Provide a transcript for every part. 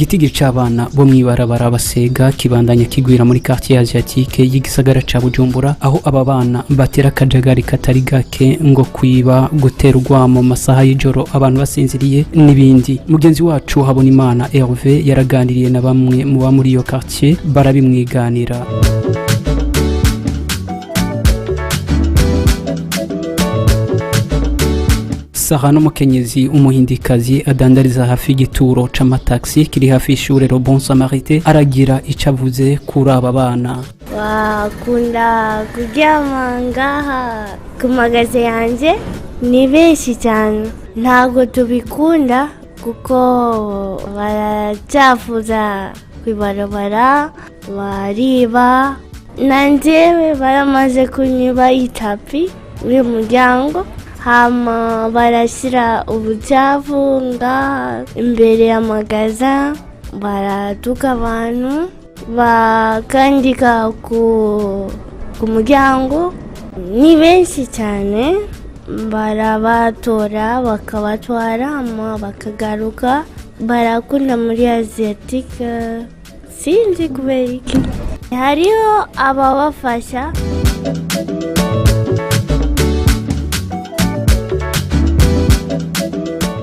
Igitigiri c'abana bo mw'ibarabara basega kibandanya kigwira muri quartier asiatique y'igisagara ca Bujumbura, aho aba bana batera akajagari katari gake, ngo kwiba, gutera urwamo mu masaha y'ijoro abantu basinziriye n'ibindi. Mugenzi wacu Habonimana Hervé yaraganiriye na bamwe mu ba muri iyo quartier, barabimwiganira. Saha n'umukenyezi umuhindikazi adandariza hafi y'igituro c'amataxi kiri hafi y'ishure Le Bon Samaritain, aragira ico avuze kuri aba bana. Bakunda kuryama ngaha ku magasin yanjye, ni benshi cyane. Ntabwo tubikunda kuko baracyafuza ku ibarabara, bariba. Na njyewe baramaze kunyiba itapi uri muryango, hama barashyira ubucafu ngaha imbere ya magasin, baratuka abantu, bakandika ku muryango. Ni benshi cyane, barabatora bakabatwara, hama bakagaruka. Barakunda muri Asiatique, sinzi kubera iki. Hariho ababafasha.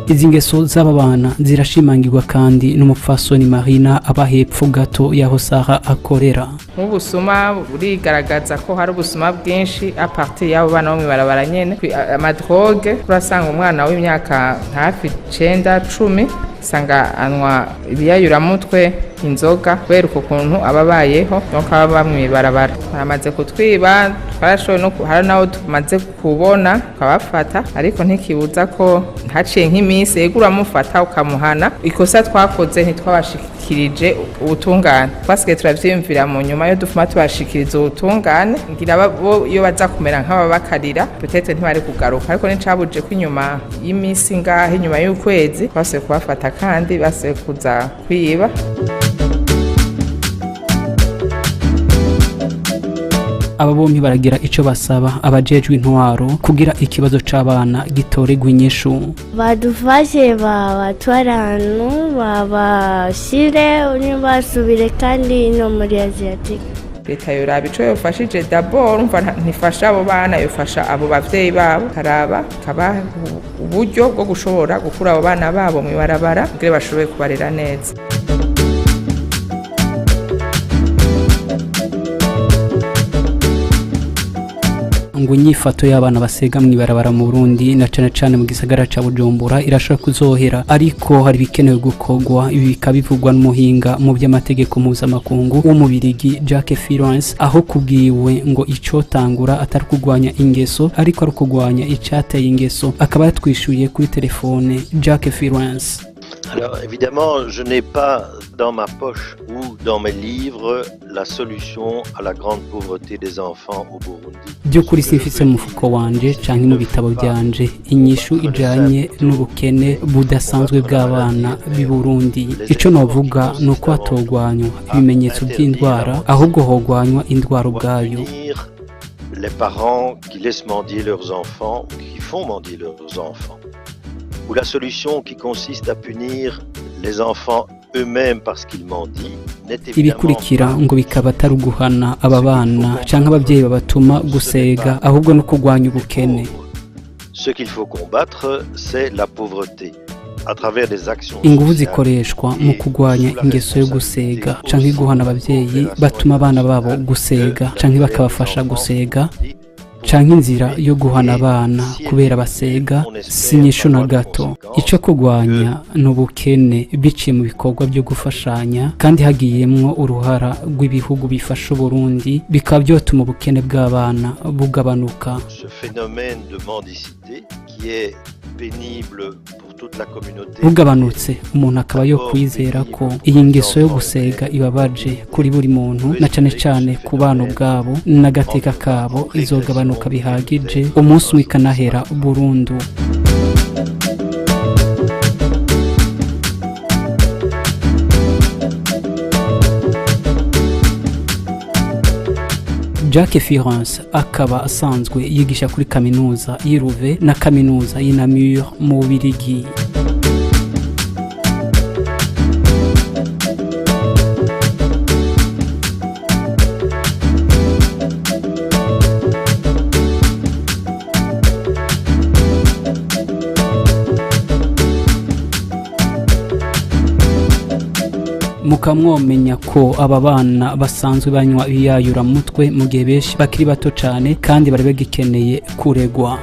Izi ngeso z'aba bana zirashimangirwa kandi n'umupfasoni Marina aba hepfo gato y'aho Saha akorera. Nk'ubusuma burigaragaza ko hari ubusuma bwinshi à partir y'abo bana bo mw'ibarabara nyene. Amadrogue, urasanga umwana w'imyaka hafi 9, 10, usanga anywa ibiyayuramutwe, inzoga, kubera uko kuntu aba abayeho. Donc aba mw'ibarabara baramaze kutwiba, twarashoboye no hari n'abo tumaze kubona tukabafata, ariko ntikibuza ko haciye nk'iminsi, ego uramufata ukamuhana. Ikosa twakoze, ntitwabashikirije ubutungane. Twasigaye turavyiyumvira mu nyuma yo dufuma tubashikiriza ubutungane, ngira bo iyo baza kumera nk'ababakarira, peut-être ntibari kugaruka. Ariko nticabuje ko inyuma y'iminsi ngahe, inyuma y'ukwezi, twasubiye kubafata kandi basubiye kuza kwiba. Aba bombi baragira ico basaba abajejwe intwaro kugira ikibazo c'abana gitoregwa inyishu. Badufashe, babatware ahantu babashyire, ntibasubire kandi no muri Asiatique. Leta yoraba ico yofashije. D'abord umva, ntifasha abo bana, yofasha abo bavyeyi babo, karaba kabaha uburyo bwo gushobora gukura abo bana babo mw'ibarabara kugira bashobore kubarera neza. Ngo inyifato y'abana basega mw'ibarabara mu Burundi, na cane cane mu gisagara ca Bujumbura, irashobora kuzohera, ariko hari ibikenewe gukorwa. Ibi bikaba bivugwa n'umuhinga mu by'amategeko mpuzamakungu w'umubirigi Jacques Fierens, aho kubwiwe ngo icotangura atari kurwanya ingeso, ariko ari kurwanya icateye ingeso. Akaba yatwishuye kuri telefone, Jacques Fierens. Alors évidemment, je n'ai pas dans ma poche ou dans mes livres la solution à la grande pauvreté des enfants au Burundi. By'ukuri simfise mu mufuko wanje canke mu bitabo byanje inyishu ijanye n'ubukene budasanzwe bw'abana b'i Burundi. Ico novuga ni uko hatogwanywa ibimenyetso by'indwara, ahubwo hogwanywa indwara ubwayo. Punir les parents qui laissent mendier leurs enfants ou qui font mendier leurs enfants. Ou la solution qui consiste à punir les enfants eux-mêmes parce qu'ils mendient n'est évidemment Ibikurikira ngo bikaba atari uguhana aba bana canke abavyeyi babatuma gusega, ahubwo no kurwanya ubukene. Ce qu'il faut combattre, c'est la pauvreté à travers des actions Inguvu sociales. zikoreshwa mu kurwanya ingeso yo gusega canke guhana abavyeyi batuma abana babo gusega canke bakabafasha gusega, canke inzira yo guhana abana kubera basega, si inyishu na gato. Ico kurwanya ni ubukene biciye mu bikorwa byo gufashanya, kandi hagiyemwo uruhara rw'ibihugu bifasha Uburundi, bikaba byotuma ubukene bw'abana bugabanuka. Ce phénomène de mendicité qui est pénible pour toute la communauté. Bugabanutse, umuntu akaba yo kwizera ko iyi ngeso yo gusega ibabaje kuri buri muntu, na cane cane ku bana ubwabo n'agateka kabo, izogabanuka bihagije, umunsi umwe ikanahera burundu. Jacques Fierens akaba asanzwe yigisha kuri kaminuza y'i Louvain na kaminuza y'i Namur mu Bubirigi. Mukamwomenya ko aba bana basanzwe banywa ibiyayuramutwe mu gihe benshi bakiri bato cyane kandi bari bagikeneye kuregwa.